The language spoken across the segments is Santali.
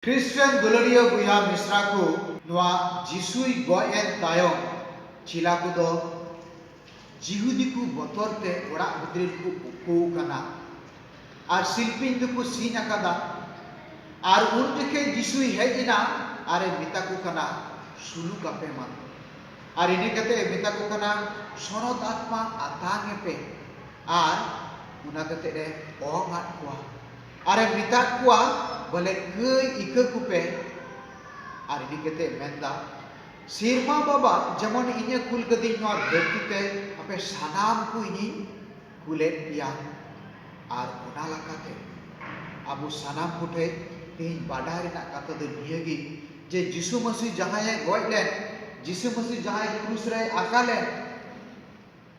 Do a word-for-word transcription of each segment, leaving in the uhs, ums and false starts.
ᱠᱷᱨᱤᱥᱴᱟᱱ ᱫᱩᱞᱟᱹᱲᱤᱭᱟᱹ ᱵᱚᱭᱦᱟ ᱢᱤᱥᱨᱟ ᱠᱚ, ᱱᱚᱣᱟ ᱡᱤᱥᱩᱭ ᱜᱚᱡ ᱮᱱ ᱛᱟᱭᱚᱢ ᱪᱮᱞᱟ ᱠᱚᱫᱚ ᱡᱤᱦᱩᱫᱤ ᱠᱚ ᱵᱚᱛᱚᱨ ᱛᱮ ᱚᱲᱟᱜ ᱵᱷᱤᱛᱨᱤ ᱨᱮᱠᱚ ᱩᱠᱩ ᱟᱠᱟᱱᱟ ᱟᱨ ᱥᱤᱞᱯᱤᱧ ᱫᱚᱠᱚ ᱥᱤᱧ ᱟᱠᱟᱫᱟ᱾ ᱟᱨ ᱩᱱ ᱡᱚᱠᱷᱮᱡ ᱡᱤᱥᱩᱭ ᱦᱮᱡ ᱮᱱᱟ ᱟᱨᱮ ᱢᱮᱛᱟ ᱠᱚ ᱠᱟᱱᱟ, "ᱥᱩᱞᱩᱠ ᱟᱯᱮ ᱢᱟ, ᱟᱨ ᱤᱱᱟᱹ ᱠᱟᱛᱮ ᱮ ᱢᱮᱛᱟ ᱠᱚ ᱠᱟᱱᱟ, "ᱥᱚᱱᱚᱛ ᱟᱛᱢᱟ ᱟᱛᱟᱝ ᱮᱯᱮ", ᱟᱨ ᱚᱱᱟ ᱠᱟᱛᱮ ᱮ ᱚᱝ ᱟᱫ ᱠᱚᱣᱟ ᱟᱨ ᱮ ᱢᱮᱛᱟᱫ ᱠᱚᱣᱟ, ᱵᱚᱞᱮ, "ᱠᱟᱹᱭ ᱤᱠᱟᱹ ᱠᱚᱯᱮ", ᱟᱨ ᱤᱱᱟᱹ ᱠᱟᱛᱮ ᱢᱮᱱᱫᱟ, "ᱥᱮᱨᱢᱟ ᱵᱟᱵᱟ ᱡᱮᱢᱚᱱ ᱤᱧᱮ ᱠᱩᱞ ᱠᱟᱹᱫᱤᱧ ᱱᱚᱣᱟ ᱫᱷᱟᱹᱨᱛᱤ ᱛᱮ, ᱟᱯᱮ ᱥᱟᱱᱟᱢ ᱠᱚ ᱤᱧᱤᱧ ᱠᱩᱞᱮᱫ ᱯᱮᱭᱟ᱾" ᱟᱨ ᱚᱱᱟ ᱞᱮᱠᱟᱛᱮ ᱟᱵᱚ ᱥᱟᱱᱟᱢ ᱠᱚᱴᱷᱮᱱ ᱛᱮᱦᱮᱧ ᱵᱟᱰᱟᱭ ᱨᱮᱱᱟᱜ ᱠᱟᱛᱷᱟ ᱫᱚ ᱱᱤᱭᱟᱹ ᱜᱮ, ᱡᱮ ᱡᱤᱥᱩ ᱢᱟᱹᱥᱤ ᱡᱟᱦᱟᱸᱭᱮ ᱜᱚᱡ ᱞᱮᱱ, ᱡᱤᱥᱩ ᱢᱟᱹᱥᱤ ᱡᱟᱦᱟᱸᱭ ᱠᱨᱩᱥ ᱨᱮᱭ ᱟᱠᱟ ᱞᱮᱱ,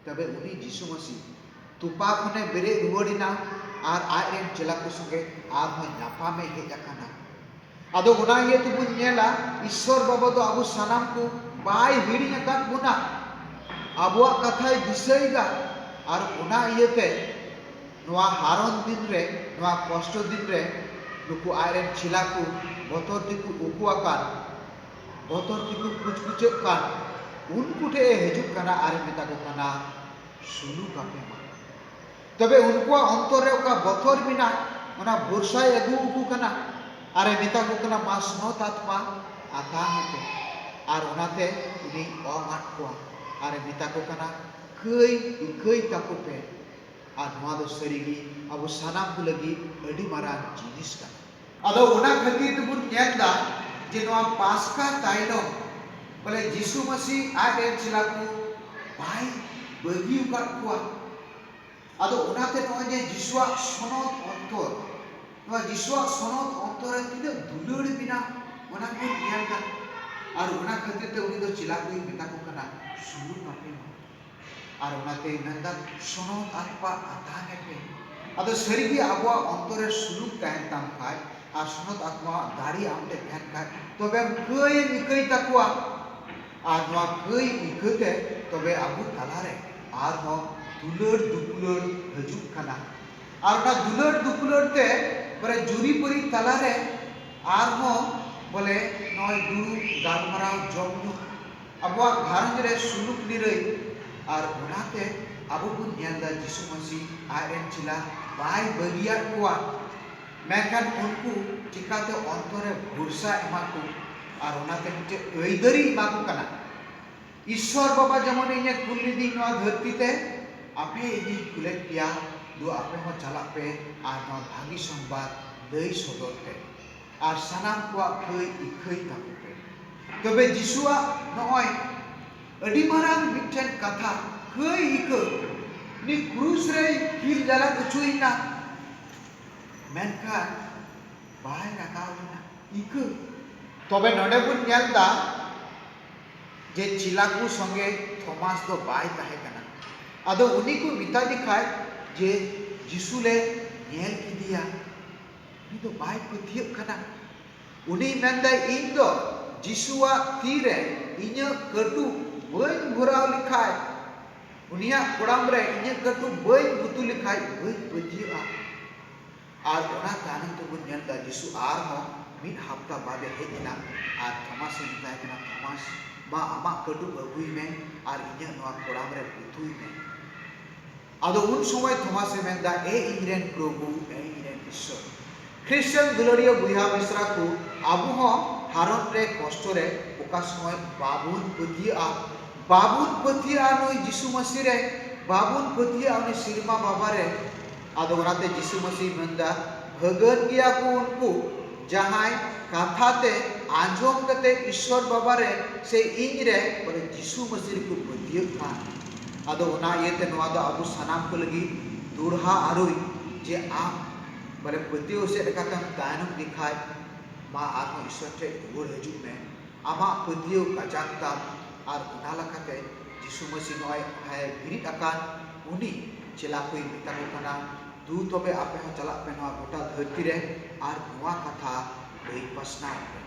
ᱛᱚᱵᱮ ᱩᱱᱤ ᱡᱤᱥᱩ ᱢᱟᱹᱥᱤ ᱛᱚᱯᱟ ᱠᱷᱚᱱᱮ ᱵᱮᱨᱮᱫ ᱨᱩᱣᱟᱹᱲ ᱮᱱᱟ ᱟᱨ ᱟᱡ ᱨᱮᱱ ᱪᱮᱞᱟ ᱠᱚ ᱥᱚᱸᱜᱮ ᱟᱨᱦᱚᱸ ᱧᱟᱯᱟᱢᱮ ᱦᱮᱡ ᱟᱠᱟᱱᱟ᱾ ᱟᱫᱚ ᱚᱱᱟ ᱤᱭᱟᱹ ᱛᱮᱵᱚᱱ ᱧᱮᱞᱟ, ᱤᱥᱥᱚᱨ ᱵᱟᱵᱟ ᱫᱚ ᱟᱵᱚ ᱥᱟᱱᱟᱢ ᱠᱚ ᱵᱟᱭ ᱦᱤᱲᱤᱧ ᱟᱠᱟᱫ ᱵᱚᱱᱟ, ᱟᱵᱚᱣᱟᱜ ᱠᱟᱛᱷᱟᱭ ᱫᱤᱥᱟᱹᱭᱮᱫᱟ᱾ ᱟᱨ ᱚᱱᱟ ᱤᱭᱟᱹᱛᱮ ᱱᱚᱣᱟ ᱦᱟᱨᱚᱱ ᱫᱤᱱ ᱨᱮ, ᱱᱚᱣᱟ ᱠᱚᱥᱴᱚ ᱫᱤᱱ ᱨᱮ ᱱᱩᱠᱩ ᱟᱡ ᱨᱮᱱ ᱪᱮᱞᱟ ᱠᱚ ᱵᱚᱛᱚᱨ ᱛᱮᱠᱚ ᱩᱠᱩ ᱟᱠᱟᱱ, ᱵᱚᱛᱚᱨ ᱛᱮᱠᱚ ᱠᱩᱪᱠᱩᱪᱟᱹᱜ ᱠᱟᱱ, ᱩᱱᱠᱩ ᱴᱷᱮᱱ ᱮ ᱦᱤᱡᱩᱜ ᱠᱟᱱᱟ ᱟᱨ ᱮ ᱢᱮᱛᱟ ᱠᱚ ᱠᱟᱱᱟ, "ᱥᱩᱞᱩᱠ ᱟᱯᱮ ᱢᱟ᱾" ᱛᱚᱵᱮ ᱩᱱᱠᱩᱣᱟᱜ ᱚᱱᱛᱚᱨ ᱨᱮ ᱚᱠᱟ ᱵᱚᱛᱚᱨ ᱢᱮᱱᱟᱜ, ᱚᱱᱟ ᱵᱷᱚᱨᱥᱟᱭ ᱟᱹᱜᱩ ᱟᱠᱚ ᱠᱟᱱᱟ ᱟᱨ ᱮ ᱢᱮᱛᱟ ᱠᱚ ᱠᱟᱱᱟ, "ᱢᱟ ᱥᱚᱱᱚᱛ ᱟᱛᱢᱟ ᱟᱛᱟᱝ ᱯᱮ᱾" ᱟᱨ ᱚᱱᱟᱛᱮ ᱩᱱᱤ ᱚᱝ ᱟᱫ ᱠᱚᱣᱟ ᱟᱨ ᱮ ᱢᱮᱛᱟ ᱠᱚ ᱠᱟᱱᱟ, "ᱠᱟᱹᱭ ᱤᱠᱟᱹᱭ ᱛᱟᱠᱚ ᱯᱮ᱾" ᱟᱨ ᱱᱚᱣᱟ ᱫᱚ ᱥᱟᱹᱨᱤᱜᱮ ᱟᱵᱚ ᱥᱟᱱᱟᱢ ᱠᱚ ᱞᱟᱹᱜᱤᱫ ᱟᱹᱰᱤ ᱢᱟᱨᱟᱝ ᱡᱤᱱᱤᱥ ᱠᱟᱱᱟ᱾ ᱟᱫᱚ ᱚᱱᱟ ᱠᱷᱟᱹᱛᱤᱨ ᱛᱮᱵᱚᱱ ᱧᱮᱞ ᱮᱫᱟ ᱡᱮ ᱱᱚᱣᱟ ᱯᱟᱥᱠᱟ ᱛᱟᱭᱱᱚᱢ ᱵᱚᱞᱮ ᱡᱤᱥᱩ ᱢᱟᱹᱥᱤ ᱟᱡ ᱨᱮᱱ ᱪᱮᱞᱟ ᱠᱚ ᱵᱟᱭ ᱵᱟᱹᱜᱤ ᱟᱠᱟᱫ ᱠᱚᱣᱟ᱾ ᱟᱫᱚ ᱚᱱᱟᱛᱮ ᱱᱚᱜᱼᱚᱭ ᱡᱮ ᱡᱤᱥᱩᱣᱟᱜ ᱥᱚᱱᱚᱛ ᱚᱱᱛᱚᱨ, ᱱᱚᱣᱟ ᱡᱤᱥᱩᱣᱟᱜ ᱥᱚᱱᱚᱛ ᱚᱱᱛᱚᱨ ᱨᱮ ᱛᱤᱱᱟᱹᱜ ᱫᱩᱞᱟᱹᱲ ᱢᱮᱱᱟᱜ, ᱚᱱᱟ ᱵᱚᱱ ᱧᱮᱞ ᱮᱫᱟ᱾ ᱟᱨ ᱚᱱᱟ ᱠᱷᱟᱹᱛᱤᱨ ᱛᱮ ᱩᱱᱤ ᱫᱚ ᱪᱮᱞᱟ ᱠᱚᱭ ᱢᱮᱛᱟ ᱠᱚ ᱠᱟᱱᱟ, "ᱥᱩᱱᱩᱢ ᱟᱯᱮ ᱢᱟ᱾" ᱟᱨ ᱚᱱᱟᱛᱮ ᱢᱮᱱᱫᱟ, "ᱥᱚᱱᱚᱛ ᱟᱛᱯᱟ ᱟᱛᱟᱝ ᱮᱯᱮ᱾" ᱟᱫᱚ ᱥᱟᱹᱨᱤᱜᱮ ᱟᱵᱚᱣᱟᱜ ᱚᱱᱛᱚᱨ ᱨᱮ ᱥᱩᱞᱩᱠ ᱛᱟᱦᱮᱱ ᱛᱟᱢ ᱠᱷᱟᱡ ᱟᱨ ᱥᱚᱱᱚᱛ ᱟᱛᱢᱟᱣᱟᱜ ᱫᱟᱲᱮ ᱟᱢ ᱴᱷᱮᱱ ᱛᱟᱦᱮᱱ ᱠᱷᱟᱡ, ᱛᱚᱵᱮᱢ ᱠᱟᱹᱭ ᱮᱢ ᱤᱠᱟᱹᱭ ᱛᱟᱠᱚᱣᱟ᱾ ᱟᱨ ᱱᱚᱣᱟ ᱠᱟᱹᱭ ᱤᱠᱟᱹᱛᱮ ᱛᱚᱵᱮ ᱟᱵᱚ ᱛᱟᱞᱟᱨᱮ ᱟᱨᱦᱚᱸ ᱫᱩᱞᱟᱹᱲ ᱫᱩᱯᱩᱞᱟᱹᱲ ᱦᱤᱡᱩᱜ ᱠᱟᱱᱟ᱾ ᱟᱨ ᱚᱱᱟ ᱫᱩᱞᱟᱹᱲ ᱫᱩᱯᱩᱞᱟᱹᱲ ᱛᱮ ᱯᱚᱨᱮ ᱡᱩᱨᱤᱯᱟᱹᱨᱤ ᱛᱟᱞᱟᱨᱮ ᱟᱨᱦᱚᱸ ᱵᱚᱞᱮ ᱱᱚᱜᱼᱚᱭ ᱫᱩᱲᱩᱵ, ᱜᱟᱞᱢᱟᱨᱟᱣ, ᱡᱚᱢ ᱧᱩ, ᱟᱵᱚᱣᱟᱜ ᱜᱷᱟᱨᱚᱸᱡᱽ ᱨᱮ ᱥᱩᱞᱩᱠ ᱱᱤᱨᱟᱹᱭ᱾ ᱟᱨ ᱚᱱᱟᱛᱮ ᱟᱵᱚ ᱵᱚᱱ ᱧᱮᱞ ᱮᱫᱟ ᱡᱤᱥᱩ ᱢᱟᱹᱥᱤ ᱟᱡ ᱨᱮᱱ ᱪᱮᱞᱟ ᱵᱟᱭ ᱵᱟᱹᱜᱤᱭᱟᱫ ᱠᱚᱣᱟ, ᱢᱮᱱᱠᱷᱟᱱ ᱩᱱᱠᱩ ᱪᱤᱠᱟᱛᱮ ᱚᱱᱛᱚᱨ ᱨᱮ ᱵᱷᱚᱨᱥᱟ ᱮᱢᱟ ᱠᱚ ᱟᱨ ᱚᱱᱟᱛᱮ ᱢᱤᱫᱴᱮᱡ ᱟᱹᱭᱫᱟᱹᱨᱤ ᱮᱢᱟ ᱠᱚ ᱠᱟᱱᱟ᱾ ᱤᱥᱥᱚᱨ ᱵᱟᱵᱟ ᱡᱮᱢᱚᱱ ᱤᱧᱮ ᱠᱩᱞ ᱞᱤᱫᱤᱧ ᱱᱚᱣᱟ ᱫᱷᱟᱹᱨᱛᱤ ᱛᱮ, ᱟᱯᱮ ᱤᱧᱤᱧ ᱠᱩᱞᱮᱫ ᱯᱮᱭᱟ, ᱫᱩ ᱟᱯᱮ ᱦᱚᱸ ᱪᱟᱞᱟᱜ ᱯᱮ ᱟᱨ ᱱᱚᱣᱟ ᱵᱷᱟᱹᱜᱤ ᱥᱚᱝᱵᱟᱫ ᱞᱟᱹᱭ ᱥᱚᱫᱚᱨ ᱯᱮ᱾ ᱟᱨ ᱥᱟᱱᱟᱢ ᱠᱚᱣᱟᱜ ᱠᱷᱟᱹᱭ ᱤᱠᱷᱟᱹᱭ ᱛᱟᱠᱚ ᱯᱮ᱾ ᱛᱚᱵᱮ ᱡᱤᱥᱩᱣᱟᱜ ᱱᱚᱜᱼᱚᱭ ᱟᱹᱰᱤ ᱢᱟᱨᱟᱝ ᱢᱤᱫᱴᱮᱱ ᱠᱟᱛᱷᱟ, ᱠᱷᱟᱹᱭ ᱤᱠᱷᱟᱹ, ᱩᱱᱤ ᱠᱨᱩᱥ ᱨᱮᱭ ᱠᱤᱞ ᱡᱟᱞᱟᱫ ᱦᱚᱪᱚᱭᱮᱱᱟ, ᱢᱮᱱᱠᱷᱟᱱ ᱵᱟᱭ ᱨᱟᱠᱟᱵ ᱞᱮᱱᱟ ᱤᱠᱷᱟᱹ᱾ ᱛᱚᱵᱮ ᱱᱚᱰᱮ ᱵᱚᱱ ᱧᱮᱞ ᱮᱫᱟ ᱡᱮ ᱪᱮᱞᱟ ᱠᱚ ᱥᱚᱸᱜᱮ ᱛᱷᱚᱢᱟᱥ ᱫᱚ ᱵᱟᱭ ᱛᱟᱦᱮᱸ ᱠᱟᱱᱟ᱾ ᱟᱫᱚ ᱩᱱᱤ ᱠᱚ ᱢᱮᱛᱟᱫᱮ ᱠᱷᱟᱡ ᱡᱮ ᱡᱤᱥᱩ ᱞᱮ ᱧᱮᱞ ᱠᱮᱫᱮᱭᱟ, ᱩᱱᱤ ᱫᱚ ᱵᱟᱭ ᱯᱟᱹᱛᱭᱟᱹᱜ ᱠᱟᱱᱟ᱾ ᱩᱱᱤᱭ ᱢᱮᱱᱫᱟᱭ, "ᱤᱧ ᱫᱚ ᱡᱤᱥᱩᱣᱟᱜ ᱛᱤ ᱨᱮ ᱤᱧᱟᱹᱜ ᱠᱟᱹᱴᱩᱵ ᱵᱟᱹᱧ ᱵᱷᱚᱨᱟᱣ ᱞᱮᱠᱷᱟᱡ, ᱩᱱᱤᱭᱟᱜ ᱠᱚᱲᱟᱢ ᱨᱮ ᱤᱧᱟᱹᱜ ᱠᱟᱹᱴᱩᱵ ᱵᱟᱹᱧ ᱜᱩᱛᱩ ᱞᱮᱠᱷᱟᱡ ᱵᱟᱹᱧ ᱯᱟᱹᱛᱭᱟᱹᱜᱼᱟ᱾" ᱟᱨ ᱚᱱᱟ ᱛᱟᱭᱱᱚᱢ ᱛᱮᱵᱚᱱ ᱧᱮᱞ ᱮᱫᱟ, ᱡᱤᱥᱩ ᱟᱨᱦᱚᱸ ᱢᱤᱫ ᱦᱟᱯᱛᱟ ᱵᱟᱫᱮ ᱦᱮᱡ ᱮᱱᱟ ᱟᱨ ᱛᱷᱚᱢᱟᱥ ᱮ ᱢᱮᱛᱟᱭ ᱠᱟᱱᱟ, "ᱛᱷᱚᱢᱟᱥ, ᱢᱟ ᱟᱢᱟᱜ ᱠᱟᱹᱴᱩᱵ ᱟᱹᱜᱩᱭ ᱢᱮ ᱟᱨ ᱤᱧᱟᱹᱜ ᱱᱚᱣᱟ ᱠᱚᱲᱟᱢ ᱨᱮ ᱜᱩᱛᱩᱭ ᱢᱮ᱾" ᱟᱫᱚ ᱩᱱ ᱥᱚᱢᱚᱭ ᱛᱷᱚᱢᱟᱥ ᱮ ᱢᱮᱱᱫᱟ, "ᱮ ᱤᱧ ᱨᱮᱱ ᱯᱨᱚᱵᱷᱩ, ᱮ ᱤᱧ ᱨᱮᱱ ᱤᱥᱥᱚᱨ᱾" ᱠᱷᱨᱤᱥᱴᱟᱱ ᱫᱩᱞᱟᱹᱲᱤᱭᱟᱹ ᱵᱚᱭᱦᱟ ᱢᱤᱥᱨᱟ ᱠᱚ, ᱟᱵᱚ ᱦᱚᱸ ᱦᱟᱨᱚᱱ ᱨᱮ ᱠᱚᱥᱴᱚ ᱨᱮ ᱚᱠᱟ ᱥᱚᱢᱚᱭ ᱵᱟᱵᱚᱱ ᱯᱟᱹᱛᱭᱟᱹᱜᱼᱟ, ᱵᱟᱵᱚᱱ ᱯᱟᱹᱛᱭᱟᱹᱜᱼᱟ ᱱᱩᱭ ᱡᱤᱥᱩ ᱢᱟᱹᱥᱤ ᱨᱮ, ᱵᱟᱵᱚᱱ ᱯᱟᱹᱛᱭᱟᱹᱜᱼᱟ ᱩᱱᱤ ᱥᱮᱨᱢᱟ ᱵᱟᱵᱟ ᱨᱮ᱾ ᱟᱫᱚ ᱚᱱᱟᱛᱮ ᱡᱤᱥᱩ ᱢᱟᱹᱥᱤ ᱢᱮᱱᱫᱟ, ᱵᱷᱟᱹᱜᱟᱹᱱ ᱜᱮᱭᱟ ᱠᱚ ᱩᱱᱠᱩ ᱡᱟᱦᱟᱸᱭ ᱠᱟᱛᱷᱟ ᱛᱮ ᱟᱸᱡᱚᱢ ᱠᱟᱛᱮ ᱤᱥᱥᱚᱨ ᱵᱟᱵᱟ ᱨᱮ ᱥᱮ ᱤᱧ ᱨᱮ, ᱵᱚᱞᱮ ᱡᱤᱥᱩ ᱢᱟᱹᱥᱤ ᱨᱮᱠᱚ ᱯᱟᱹᱛᱭᱟᱹᱜ ᱠᱟᱱ᱾ ᱟᱫᱚ ᱚᱱᱟ ᱤᱭᱟᱹᱛᱮ ᱱᱚᱣᱟ ᱫᱚ ᱟᱵᱚ ᱥᱟᱱᱟᱢ ᱠᱚ ᱞᱟᱹᱜᱤᱫ ᱫᱩᱲᱦᱟ ᱟᱹᱨᱩᱭ, ᱡᱮ ᱟᱢ ᱵᱚᱞᱮ ᱯᱟᱹᱛᱭᱟᱹᱣ ᱥᱮᱫ ᱞᱮᱠᱟᱛᱮᱢ ᱛᱟᱭᱱᱚᱢ ᱞᱮᱠᱷᱟᱡ, ᱢᱟ ᱟᱨᱦᱚᱸ ᱤᱥᱥᱚᱨ ᱴᱷᱮᱡ ᱨᱩᱣᱟᱹᱲ ᱦᱤᱡᱩᱜ ᱢᱮ᱾ ᱟᱢᱟᱜ ᱯᱟᱹᱛᱭᱟᱹᱣ ᱠᱟᱡᱟᱠ ᱛᱟᱢ᱾ ᱟᱨ ᱚᱱᱟ ᱞᱮᱠᱟᱛᱮ ᱡᱤᱥᱩ ᱢᱟᱹᱥᱤ ᱱᱚᱜᱼᱚᱭ ᱡᱟᱦᱟᱸᱭ ᱵᱮᱨᱮᱫ ᱟᱠᱟᱱ, ᱩᱱᱤ ᱪᱮᱞᱟ ᱠᱚᱭ ᱢᱮᱛᱟ ᱠᱚ ᱠᱟᱱᱟ, "ᱫᱩ ᱛᱚᱵᱮ ᱟᱯᱮ ᱦᱚᱸ ᱪᱟᱞᱟᱜ ᱯᱮ ᱱᱚᱣᱟ ᱜᱚᱴᱟ ᱫᱷᱟᱹᱨᱛᱤ ᱨᱮ ᱟᱨ ᱱᱚᱣᱟ ᱠᱟᱛᱷᱟ ᱞᱟᱹᱭ ᱯᱟᱥᱱᱟᱣ ᱯᱮ᱾"